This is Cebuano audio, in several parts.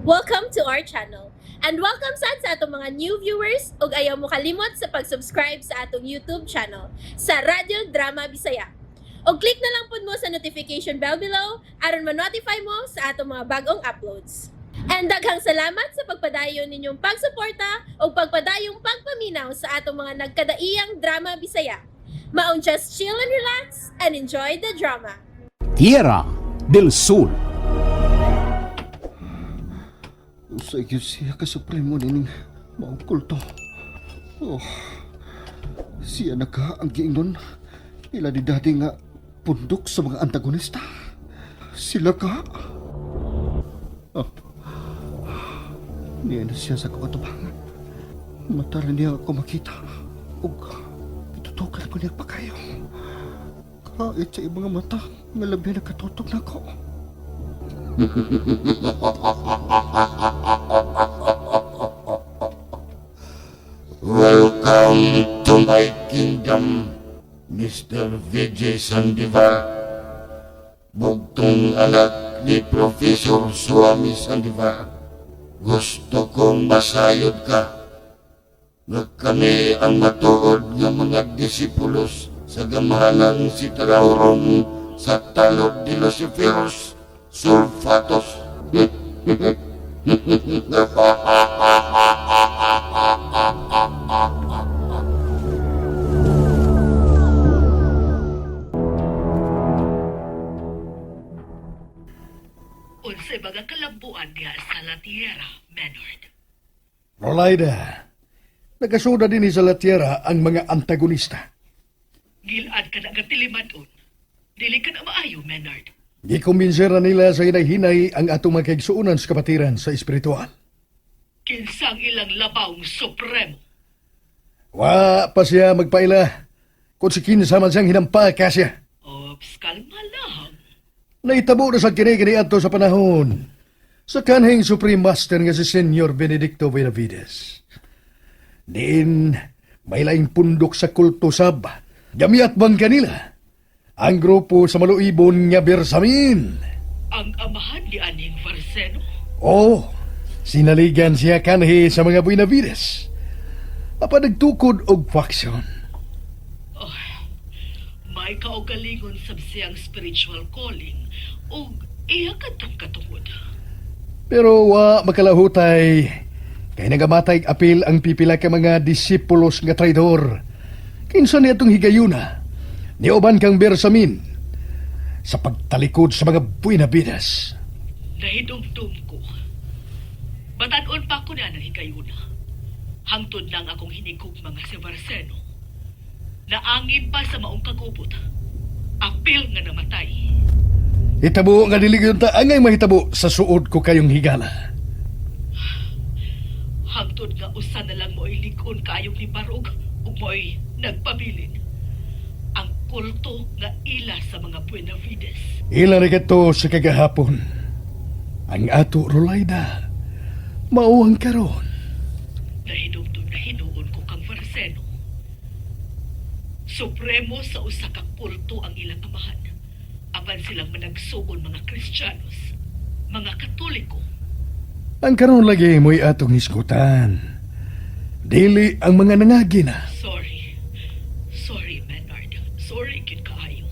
Welcome to our channel. And welcome sad sa atong mga new viewers ug ayaw mo kalimot sa pag-subscribe sa atong YouTube channel sa Radyo Drama Bisaya. Og click na lang pud mo sa notification bell below aron ma-notify mo sa atong mga bagong uploads. And daghang salamat sa pagpadayon ninyong pagsuporta ug pagpadayong pagpaminaw sa atong mga nagkadaiyang drama Bisaya. Maong just chill and relax and enjoy the drama. Tierra del Sol. Usay gyud siya ka supremo nining maong kulto. Oh, siya na ka ang giingon ila ni dati nga pundok sa mga antagonista. Sila ka. Oh, niya na siya sa katubangan. Mata rin niya ako makita. Ug itutukan ko niya pa kayo. Kahit sa ibang mata, nga labi na katutok na ko. Welcome to my kingdom, Mr. Vijay Sandivar. Bugtong anak ni Professor Swami Sandivar. Gusto kong masayod ka nga kami ang matuod nga mga disipulos sa gamhanan si Traorong sa talod ni Luciferos Sulfatos. Unsay baga kalambuan diha sa La Tierra, Menard. Rolaida, nagasuda din sa La Tierra ang mga antagonista. Gilad ka na gatilimadon. Dili ka na maayo, Menard. Gikumbinser na nila sa hinay-hinay ang atong mga kaigsuonan sa kapatiran sa espiritual. Kinsang ilang labawng supremo. Wa pa siya magpaila. Kung si kinsa man siyang hinampaka siya. Ops, kalma lang. Naitabo na sa kini ato sa panahon. Sa kanhing Supreme Master nga si Senyor Benedicto Benavides. Diin, may laing pundok sa kulto sab. Gamiyat bang kanila? Ang grupo sa maluibon nga Bersamin. Ang amahan ni Aning Varseno. Oh, sinaligan siya kanhi sa mga Buenavides. Apa nagtukod og faction. Oh, may kaugalingon sab siyang spiritual calling ug iya kadtong katungod. Pero wa makalahutay kay nagamatay apil ang pipila ka mga disipulos nga traidor. Kinsa niya itong higayuna? Niuban kang Bersamin sa pagtalikod sa mga Buenavides. Nahidumdum ko. Batanon pa ko na ng higayuna. Hangtod lang akong hinigug mga si Varseno. Naangin pa sa maong kagubot. Apil nga namatay. Hitabo nga dili gyud ta angay mahitabo sa suod ko kayong higala. Hangtod nga usa na lang mo'y lig-on kaayong ni Barog ug mo'y nagpabilin. Ang kulto nga ila sa mga Buenavides. Ila ra kadto sa kagahapon. Ang ato Rolaida mao ang karon. Nahinumdum na hinuon ko kang Varseno. Supremo sa usa ka kulto ang ilang amahan. Apan silang managsuon mga Kristiyanos, mga Katoliko. Ang karon lagi mo'y atong hisgutan. Dili ang mga nangagi na. Sorry. Sorry, Menard. Sorry, gid kaayo.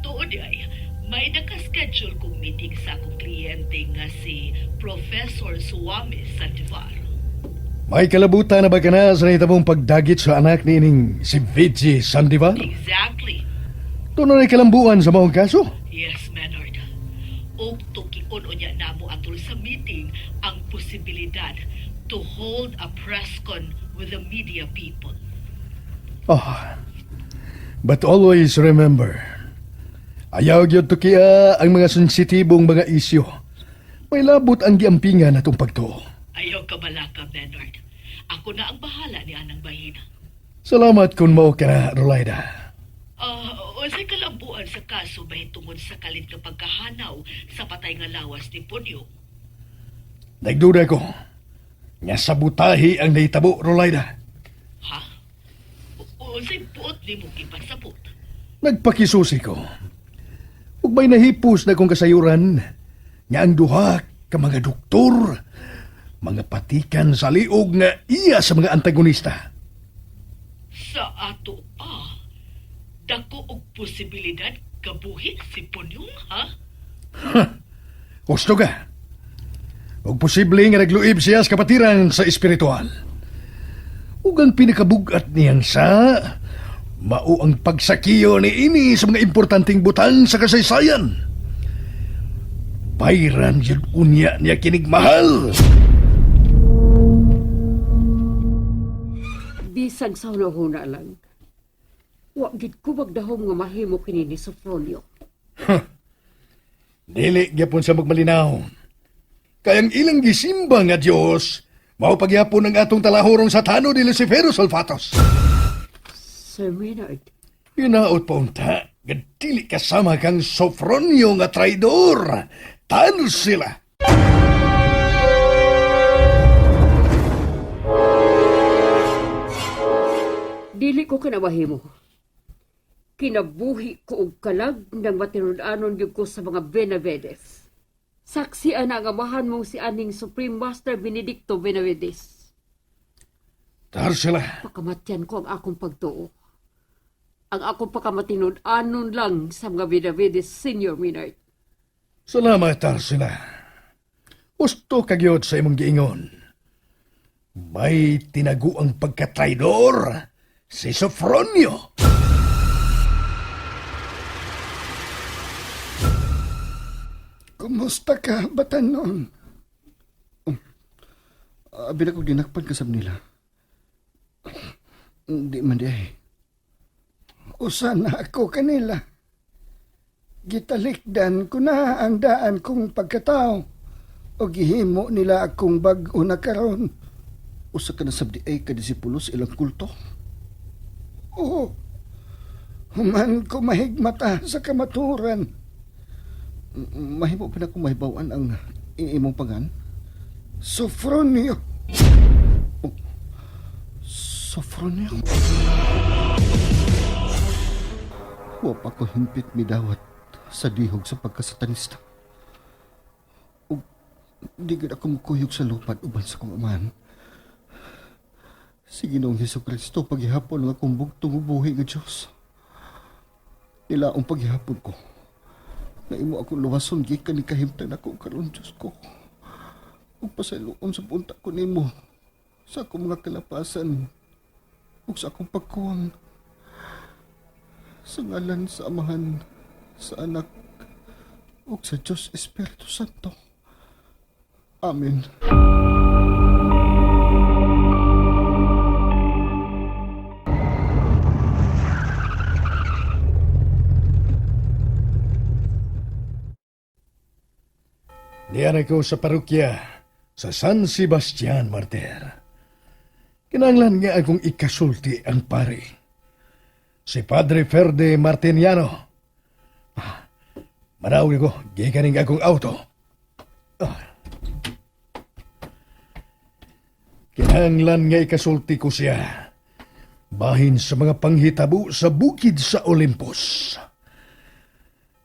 Tuod ay, may nakaschedule kong meeting sa akong kliyente nga si Professor Suame Santivar. May kalabutan na ba ka na sa nahitabong pagdagit sa anak ni ining si Vigi Sandivar? Exactly. Tuno na kalambuan sa maong kaso. Yes, Menard. Og tukion unya namo atol sa meeting ang posibilidad to hold a press con with the media people. Oh, but always remember, ayaw gyud tukia ang mga sensitibong mga isyu. May labot ang giampingan atong pagtuo. Ayaw ka balaka, Menard. Ako na ang bahala ni Anang Bahina. Salamat kung mao ka na, Rolaida. Unsay kalambuan sa kaso mahitungod sa kalit nga pagkahanaw sa patay nga lawas ni Punyo? Nagduda ko nga sabutahi ang nahitabo, Rolaida. Ha? Unsay buot nimo gipasabot? Nagpakisusi ko. Ug may nahipos na kong kasayuran nga ang duha ka mga doktor, mga patikan sa liog nga iya sa mga antagonista. Sa ato pa, dako og posibilidad kabuhi si Punyong, ha? Gusto ka? Ug posible nga nagluib siya sa kapatiran sa espiritual. Ug ang pinakabugat niyang sa mao ang pagsakiyo ni ini sa mga importanteng butang sa kasaysayan. Bayran yun unya niya kinig mahal. Bisag sa hunahuna lang. Wa gid ko magdahom nga mahimo kini ni Sofronio. Dili gyapon sa magmalinaw. Kay ang ilang gisimba nga Dios, mao pagyapon ang atong talahurong satano ni Lucifero Solfatos. Sir Maynard, Hinaot pa unta, nga dili kasama kang Sofronio nga traidor. Tan sila. Dili ko kana mahimo. Kinabuhi ko og kalag nang matinud-anon gyud ko sa mga Benavides. Saksi ana ang amahan mong si aning Supreme Master Benedicto Benavides. Tar sila. Pakamatyan ko ang akong pagtuo. Ang akong pakamatinud-anon lang sa mga Benavides, Senior Maynard. Salamat, Tarsila. Gusto kagyod sa imong giingon. May tinago ang pagkatraidor si Sofronio. Kumusta ka, batanon? Oh, abi na kong dinakpan kasab nila. Di man di ay. Usa na ako kanila. Gitalikdan ko na ang daan kong pagkatao. O gihimo nila akong bag-o na karon. Usa ka na sab di ay kadisipulo sa ilang kulto. Oo. Human ko mahigmata sa kamaturan. Mahimo pa na kong mahibawan ang imong pangan. Sofronio. Oh, Sofronio. Wa pa ko himpit midawat sa dihog sa pagkasatanista. Ug di gid ako mukuyog sa lupad uban sa kong amahan. Si Ginoong Hesus Kristo paghihapon nga akong bugtong ug buhi nga Dios. Nilaong paghihapon ko. Na imo akong luwason gikan ni kahimtang nako karon Dios ko. Ug pasayloon sa punta ko nimo sa akong mga kalapasan ug sa akong pagkuwang sa ngalan sa Amahan, sa Anak, ug sa Diyos Espiritu Santo. Amen. Diyan ako sa parokya sa San Sebastian Martir. Kinanglan nga akong ikasulti ang pari. Si Padre Ferde Martiniano. Ah, Manawi ko, gikaning akong auto. Ah. Kinahanglan nga ikasulti ko siya. Bahin sa mga panghitabo sa bukid sa Olympus.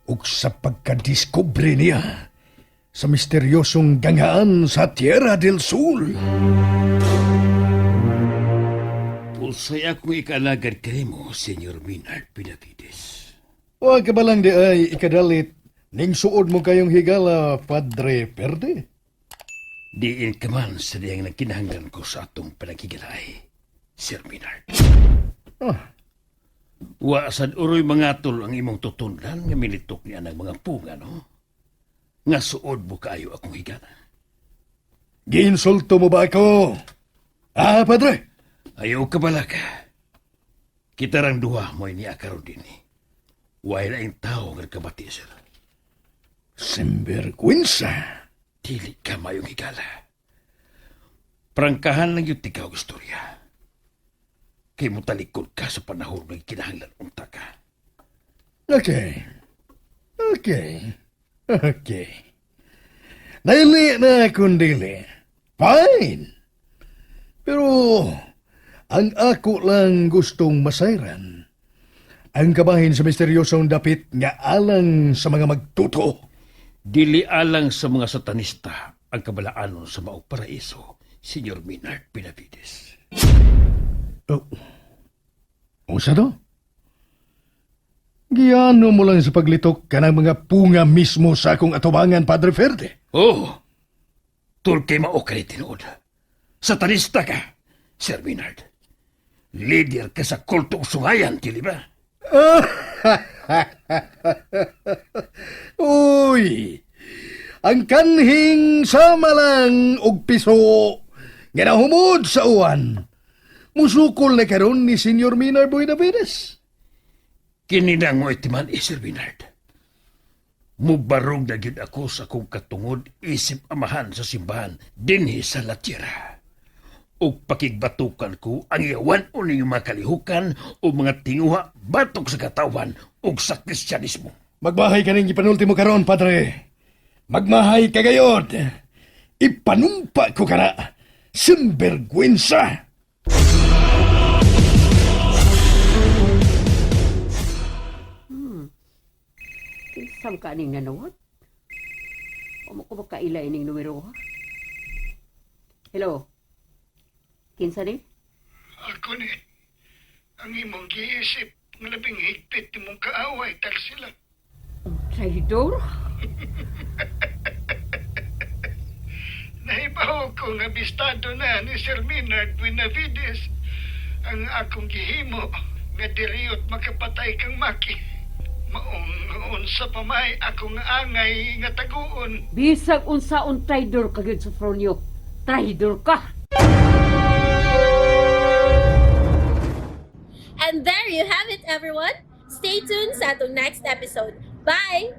Ug sa pagkadiskubre niya sa misteryosong ganghaan sa Tierra del Sur. Pulsay akong ikaalagad kanimo, Senyor Minard Benavides. Wa ka ba lang di ay ikadalit ning suod mo kayong higala, Padre Perde? Diin ka man sa diyang nagkinahanglan ko sa atong panaghigalay, Sir Minard. Ah. Wa sad uroy mga tol ang imong tutunlan nga militok niya ng mga punga, no? Nga suod mo kaayo akong higala. Giinsulto mo ba ako? Ah, Padre? Ayaw ka balaka. Kita rang duha mo'y niya karon din eh. Way laing tao nga kabati, sir. Simbergwensa. Dili ka mayong higala. Prangkahan lang yung tigaw istorya. Kay mo talikod ka sa panahon ng kinahanglan unta ka. Okay. Okay. Okay. Dili na kung dili. Fine. Pero ang ako lang gustong masayran ang kabahin sa misteryosong dapit nga alang sa mga magtuto. Dili alang sa mga satanista Ang kabalaanon sa maong paraiso, Senyor Minard Benavides. Oh. Unsa to? Giyano mo lang sa paglitok kanang mga punga mismo sa akong atubangan, Padre Ferde. Oh! Tulkay mao ka ni tinuod. Satanista ka, Sir Minard. Leader ka sa kultong sungayan, dili ba? Uy! Ang kanhing sama lang og piso nga nahumod sa uwan. Musukol na karon ni Senyor Minar Buenavides. Kini na mo itiman, eh, Sir Minard. Mubarog na gyud ako sa akong katungod isip amahan sa simbahan dinhi sa La Tierra. Ug pakigbatukan ko ang iyawan o ninyong mga kalihukan o mga tinguha batok sa katawan ug sa Kristyanismo. Magmahay ka ning ipanulti mo karon, padre. Magmahay ka gayod. Ipanumpa ko kana. Sinbergwensa! Kinsam ka aning nanawat? O mo ko makaila ining numero ha? Hello? Kinsa ni? Ako ni, ang imong giisip nga labing higpit nimong kaaway, Tarsila. Ang traidor? Nahibaw ko nga bistado na ni Sir Minard Benavides ang akong gihimo nga diriyot makapatay kang Maki. Maong unsa pa may akong angay nga taguon. Bisag unsaon traidor ka gyud, Sofronio. Traidor ka! And there you have it, everyone. Stay tuned sa atong next episode. Bye!